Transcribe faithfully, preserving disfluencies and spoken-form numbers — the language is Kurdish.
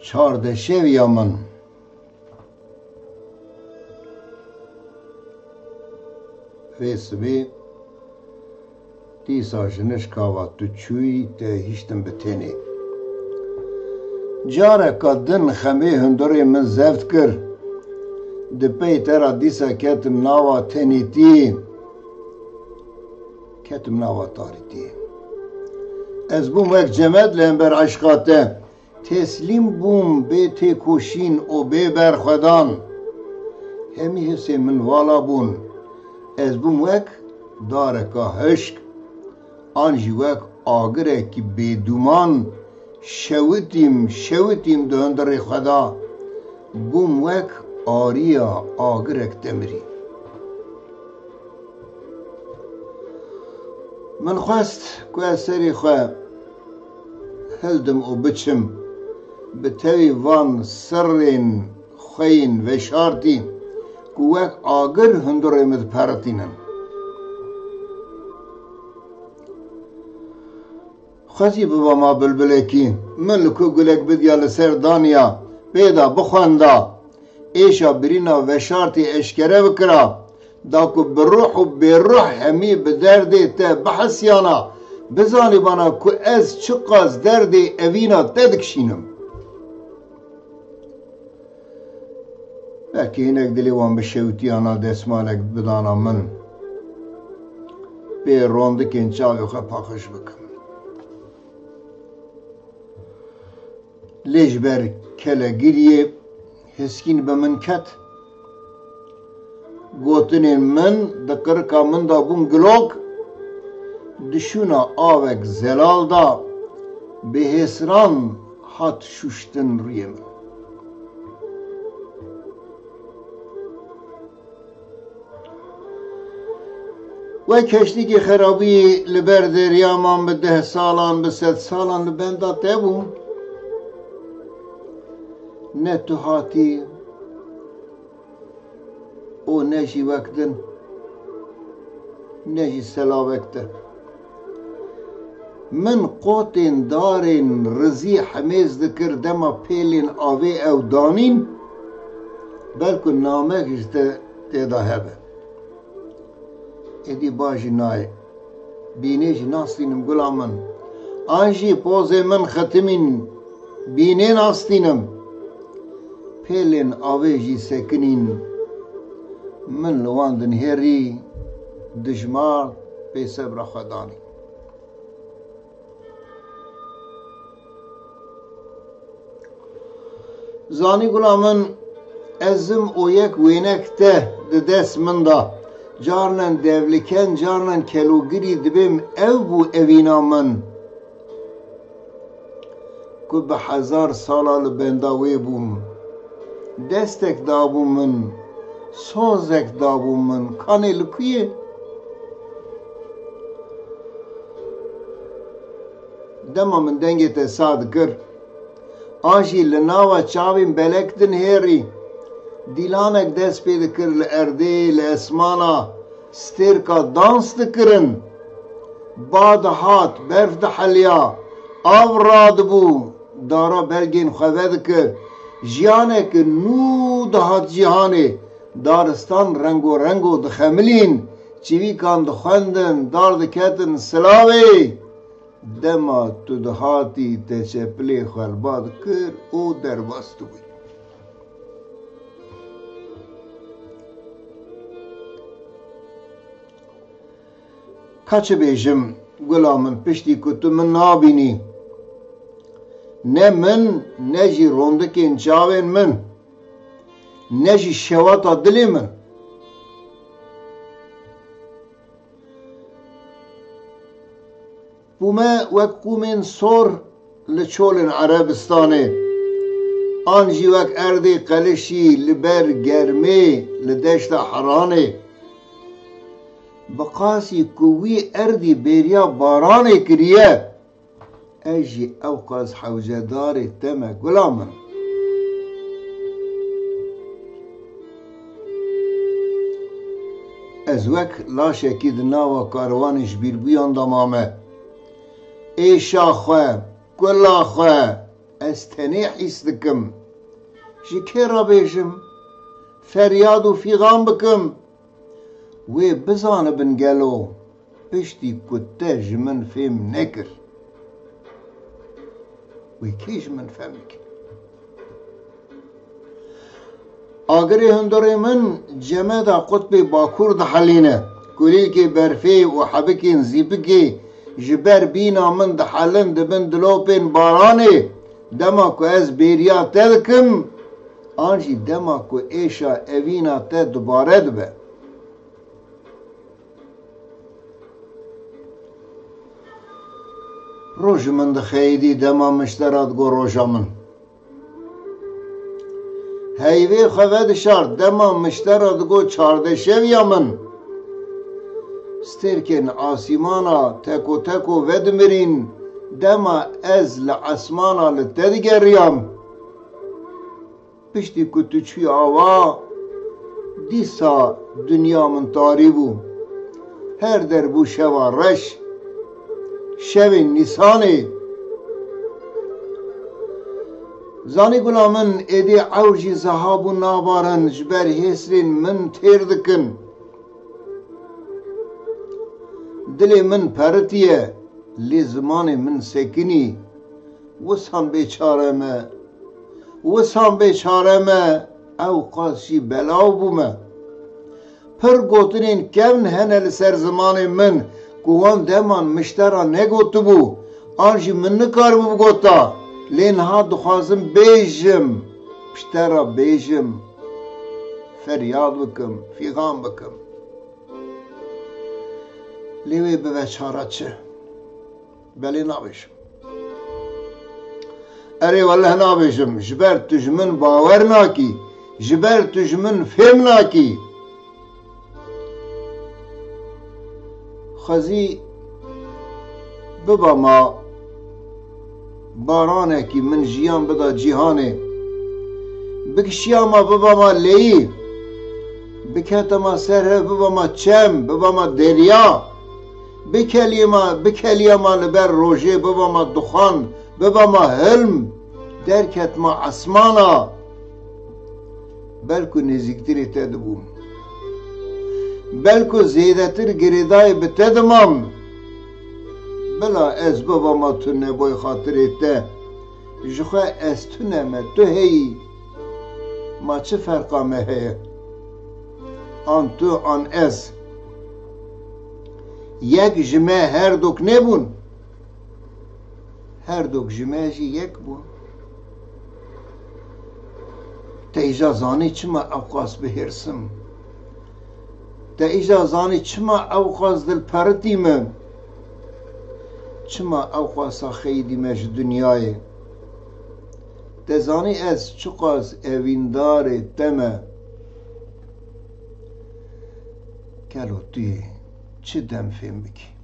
Çardeşeviya min. Vê sibê dîsa ji nişka va tu çûyî te hiştin bi tenê. Careka din xemê hundirê min zeft kir. Di pey te ra dîsa ketim nava tenêtiyê. Ketim nava tarîtiyê. Ez bûm wek cemed li hember eşqa te. Teslîm bûm bê têkoşîn û bê berxwedan. Hemî hisê min vala bûn. Ez bûm wek dareka hişk, an jî wek agirekî bêdûman şewitîm, şewitîm di hundirê xwe de. Bûm wek ariya agirek demirî. Min xwest ku ez serê xwe hildim û biçim, bi tevî van serrên xwe yên veşartî ku wek agir hundirê min diperitînin. Xwezî bibama bilbilekî, min li ku gulek bidiya li ser daniya, pê da bixwenda, êşa birîna veşartî eşkere bikira, da ku bi ruh û bêruh hemî bi derdê te bihisiyana, bizanîbana ku ez çiqas derdê evîna te dikişînim. Belkî hinek dilê wan bişewitiyana, desmalek bidana min, pê rondikên çavê xwe paqij bikim. Lê ji ber kelegiriyê heskîn bi min ket. Gotinên min di qirika min de bûn gilok, di şûna avek zelal de bi hêsran hat şûştin rûyê min. Wek keştîkî xerabî li ber derya man, bi deh salan, bi sed salan li benda te bûm. Ne tu hatî û ne jî wek din, ne jî selavek te. Min qotên darên rizî hemêz dikir dema pêlên avê ew danîn, belku namek ji te tê de hebe. Êdî ba jî nayê. Bînê jî nastînim gula min. An jî pozê min xitimîn, bînê nastînim. Pêlên avê jî sekinîn. Min li wan dinhêrî dijmar pê sebra xwe danî. Zanî gula min, ez im û yek wênek te di dest min de. Carnan devliken, carnan kelogirî dibêm, ew bû evîna min. Ku bi hezar sala li benda wê bûm. Destek dabû min, sozek dabû min, kanê li ku ye? Dema min dengê te sa dikir, an jî li nava çavên belek dinhêrî, dîlanek dest pê dikir li erdê, li esmana, stêrka dans dikirin. Ba dihat, berf diheliya, av radibû, dara bergên xwe vedikir. Jiyaneke nû dihat cîhanê, daristan rengo rengo dixemilîn, çivîkan dixwendin, dar diketin silavê. Dema tu dihatî, te çepilê xwe li ba dikir û derbas dibûyî. Ka çi bêjim, gula min, piştî ku tu min nabînî, ne min, ne jî rondikên çavên min, ne jî şewata dilê min. Bûme wek qûmên sor li çolên Erebistanê, an jî wek erdê qelişî li ber germê li deşta Heranê. Bi qasî ku wî erdî bêriya baranê kiriye, ez jî ewqas hewcedarê te me, gula min. Ez wek laşekî di nava karwanê ji bîrbûyan de mame. Êşa xwe, kula xwe, Ez tenê hîs dikim. Ji kê re bêjim? Feryad û fîxan bikim. Wê bizanibin gelo piştî ku te ji min fêm nekir, wê kê ji min fehm bike? Agirê hundirê min cemeda qutbê bakur dihelîne. Kulîlkê berfê û hebikên zîpikê ji ber bîna min dihelin, dibin dilopên baranê. Dema ku ez bêriya te dikim, an jî dema ku êşa evîna te dubare dibe. Roj ji min dixeyidî, dema min ji te re digot roja min. Heyvê xwe vedişart, dema min ji te re digot çardeşeviya min. Stêrkên asîmana teko teko vedimirîn, dema ez li esmana li te digeriyam. Piştî ku tu çûyî ava, dîsa dinya min tarî bû. Her der bû şeva reş, şevên Nîsanê. Zanî gula min, êdî ewr jî zehab û nabarin, ji ber hêsrên min têr dikin. Dilê min peritiye, lê zimanê min sekinî. Wisan bêçare me, wisan bêçare me, ewqas jî belav bûme. Pir gotinên kevn hene li ser zimanê min ku wan deman min ji te re negotibû, an jî min nikaribû bigota. Lê niha dixwazim bêjim, ji te re bêjim, feryad bikim, fîxan bikim. Lê wê bibe çara çi? Belê nabêjim. Erê weleh nabêjim, ji ber tu ji min bawer nakî, ji ber tu ji min fêm nakî. Xwezî bibama baranekî min jiyan bida cîhanê. Bikişiyama bibama lêyî. Biketama ser hev bibama çem, bibama derya. Bikeliyama, bikeliyama li ber rojê bibama duxan, bibama hilm. Derketma esmana. Belku nêzîktirê te dibûm. Belku zêdetir girêdayê bi te dimam. Bila ez bibama tune boy xatirê te. Ji xwe ez tune me, tu heyî. Ma çi ferqa me heye? An tu, an ez. Yek ji me her dok nebûn. Her dok ji me jî yek bûn. Te îja zanî çima ewqas bihêrsim? Te îja zanî çima ewqas dilperitî me? Çima ewqasa xeyidî me ji dinyayê? Te zanî ez çiqas evîndarê te me? Kelo tu yê çi dem fêm bikî?